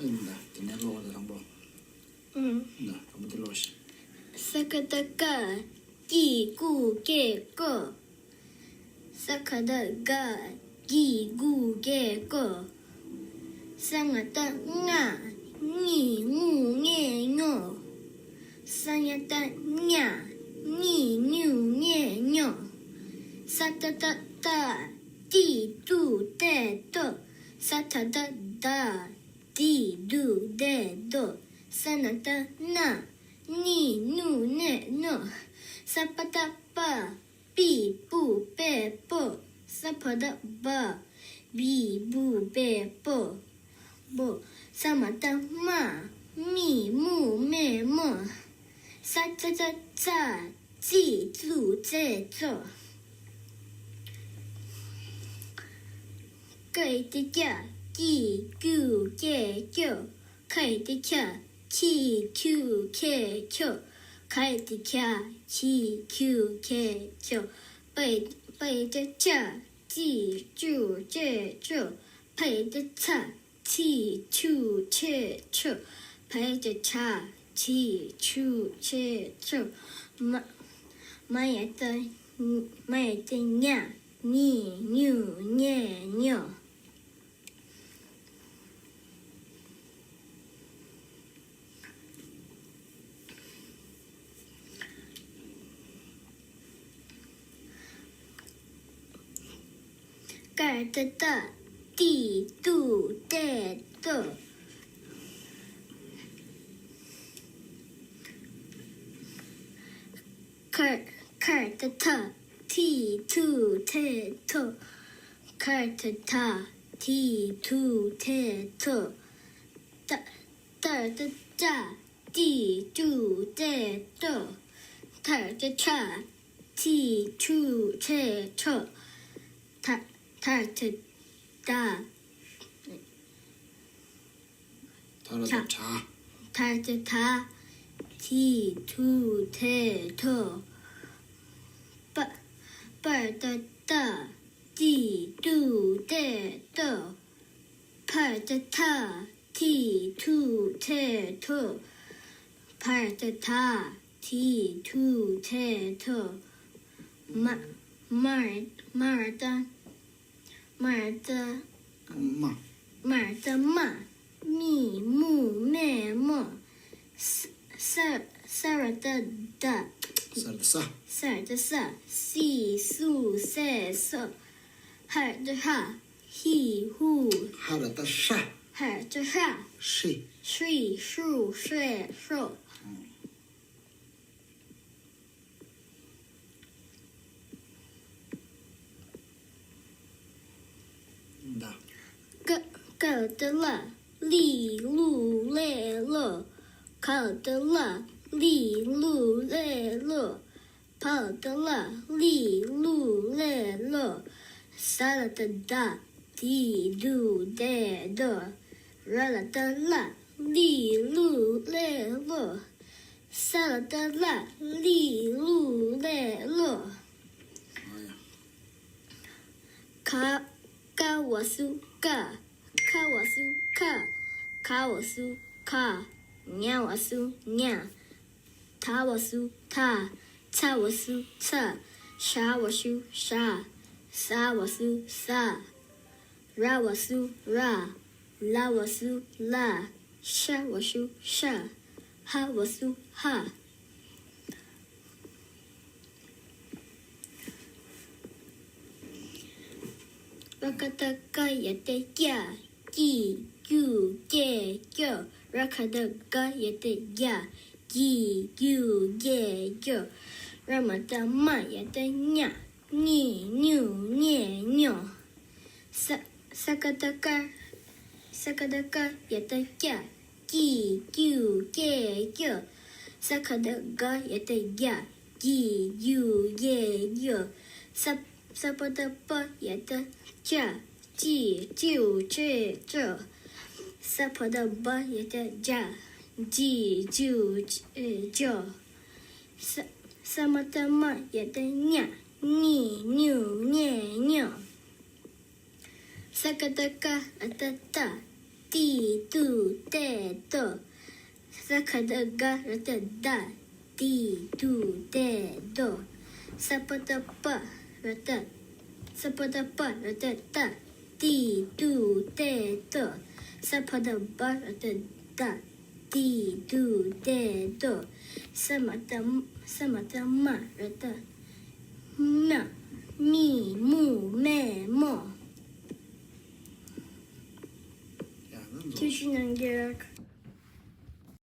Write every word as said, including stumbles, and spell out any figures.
ཨིན་ད། དེ་ནས་ཀློག་དང་དང་པོ། ཨུམ། ད་དང་པོ་དེ་ཀློག་ཤིག། ས་ཀ་བཏགས་སྐ། སྐྱི་གུ་སྐྱེ་སྐོ། ས་ག་བཏགས་སྒ། སྒྱི་གུ་སྒྱེ་སྒོ། ས་ང་བཏགས་སྔ། སྔི་ངུ་སྔེ་སྨྱོ། ས་ཉ་བཏགས་སྙ། སྙི་སྨྱུ་སྙེ་སྨྱོ། ས་ཏ་བཏགས་སྟ། སྟི་ཏུ་སྟེ་སྟོ། ས་ད་བཏགས་སྡ། སྡི་ཏུ་སྡེ་སྡོ། ས་ན་བཏགས་སྣ། སྣི་སྣུ་སྣེ་སྣོ། ས་པ་བཏགས་སྤ། སྤི་པུ་སྤེ་སྤོ། ས་བ་བཏགས་སྦ། སྦི་བུ་སྦེ་སྦོ། སྦོ། ས་མ་བཏགས་སྨ། སྨི་སྨུ་སྨེ་སྨོ། ས་ཙ་བཏགས་སྩ། སྩི་ཙུ་སྩེ་སྩོ། ཀ་ཡ་བཏགས་ཀྱ། ཀྱི་ཀྱུ་ཀྱེ་ཀྱོ། ཁ་ཡ་བཏགས་ཁྱ། ཁྱི་ཁྱུ་ཁྱེ་ཁྱོ། ག་ཡ་བཏགས་གྱ། གྱི་གྱུ་གྱེ་གྱོ། པ་ཡ། པ་ཡ་བཏགས་པྱ། པྱི་པྱུ་པྱེ་པྱོ། ཕ་ཡ་བཏགས་ཕྱ། ཕྱི་ཕྱུ་ཕྱེ་ཕྱོ། བ་ཡ་བཏགས་བྱ། བྱི་ཕྱུ་ཕྱེ་ཕྱོ། མ། མ་ཡ་བཏགས། མ་ཡ་བཏགས་མྱ། མྱི་མྱུ་མྱེ་མྱོ། ཀ་ཏ་བཏགས་ཀཏི་ཏུ་ཏེ་ཏོ། ཁ། ཁ་ཏ་བཏགས་ཁྟི་ཐུ་ཐེ་ཐོ། ཁ་ཏ་བཏགས་ཁྟི་ཐུ་ཐེ་ཐོ། ཏ། ཏ་ཏ་ཏྲ། ཏི་ཏྲུ་ཏེ་ཏྲོ། ཐ་ཏ་ཐྲ། ཐི་ཐྲུ་ཐེ་ཐོ། ཐ། ཐ་ཏ་ཏ། ཐ་ར་ཏ་ཐ། ཐ་ཏ་ཐ། ཐི་ཐུ་ཐེ་ཐོ། པ། པ་ཏ་ཏ། ཏི་ཏུ་ཏེ་ཏོ། ཕ་ཏ་ཐ། ཐི་ཐུ་ཐེ་ཐོ། ཕ་ཏ་ཐ། ཐི་ཐུ་ཐེ་ཐོ། མ། མ། མ་ར་ཏ། མ་ར་ཏ། མ། མ་ར་ཏ་མ། མི་མུ་མེ་མོ། ས། ས། ས་ར་ཏ་སྡ། ས་ར་ཏ་ས། ས་ར་ཏ་ས། སི་སུ་སེ་སོ། ཧ་ར་ཏ་ཧ། ཧི་ཧུ། ཧ་ར་ཏ་ཧྲ། ཧ་ར་ཏ་ཧྲ། ཧྲི། ཧྲི་ཧྲུ་ཧྲེ་ཧྲོ། ད། ཀ། ཀ་ཏ་ལ། ལི་ལུ་ལེ་ལོ། ག་ཏ་ལ། ལི་ལུ་ལེ་ལོ། བ་ལ་ཏ་བླ། བླི་བླུ་བླེ་བློ། ཟ་ལ་ཏ་བཟླ། བཟི་བཟུ་བཟླེ་བཟློ། ར་ལ་ཏ་བླ། བླི་བླུ་བླེ་བློ། ས་ལ་ཏ་བླ། བླི་བླུ་བླེ་བློ། ག། ཀ་བ་སུ་ཀ། ཁ་བ་སུ་ཁ། ག་བ་སུ་ག། ཉ་བ་སུ་ཉ། ད་བ་སུ་ད། ཚ་བ་སུ་ཚ། ཞ་བ་སུ་ཞ། ཟ་བ་སུ་ཟ། ར་བ་སུ་ར། ལ་བ་སུ་ལ། ཤ་བ་སུ་ཤ། ཧ་བ་སུ་ཧ། ར་ག་བཏགས་རྒ་ཡ་བཏགས་རྒྱ། རྒྱི་རྒྱུ་རྒྱེ་རྒྱོ། ར་ག་བཏགས་རྒ་ཡ་བཏགས་རྒྱ། རྒྱི་རྒྱུ་རྒྱེ་རྒྱོ། ར་མ་བཏགས་རྨ་ཡ་བཏགས་རྨྱ། རྨྱི་རྨྱུ་རྨྱེ་རྨྱོ། ས། ས་ག་བཏགས་སྐ། ས་ག་བཏགས་སྐ་ཡ་བཏགས་སྐྱ། སྐྱི་སྐྱུ་སྐྱེ་སྐྱོ། ས་ག་བཏགས་ག་ཡ་བཏགས་གྱ། གྱི་གྱུ་གྱེ་གྱོ། ས། ས་པ་བཏགས་སྤ་ཡ་བཏགས་སྤྱ། སྤྱི་སྤྱིའུ་སྤྱེ་སྤྱོ། ས་བ་བཏགས་སྦ་ཡ་བཏགས་སྦྱ། སྦྱི་སྦྱིའུ་སྦྱེ་སྦྱོ། ས། ས་མ་བཏགས་སྨ་ཡ་བཏགས་སྨྱ། སྨྱི་སྨྱུ་སྨྱེ་སྨྱོ། ས་ག་བཏགས་སྐ་ཡ་བཏགས་སྐྱ། ཏི་ཏུ་ཏེ་ཏོ། ས་ཁ་བཏགས་སྒ་ར་བཏགས་སྒྲ། ཏི་ཏུ་ཏེ་ཏོ། ས་པ་བཏགས་སྤ་ར་བཏགས། ས་པ་བཏགས་སྤ་ར་བཏགས་སྤྲ། ཏི་ཏུ་ཏེ་ཏོ། ས་བ་བཏགས་སྦ་ར་བཏགས་སྦྲ། ཏི་ཏུ་ཏེ་ཏོ། ས་མ་བཏགས་ས་མ་བཏགས་སྨ་ར་བཏགས་སྨྲ། མི་མུ་མེ་མོ། ཡ་ན་ཐུགས་རྗེ་གནང་གི་རེད།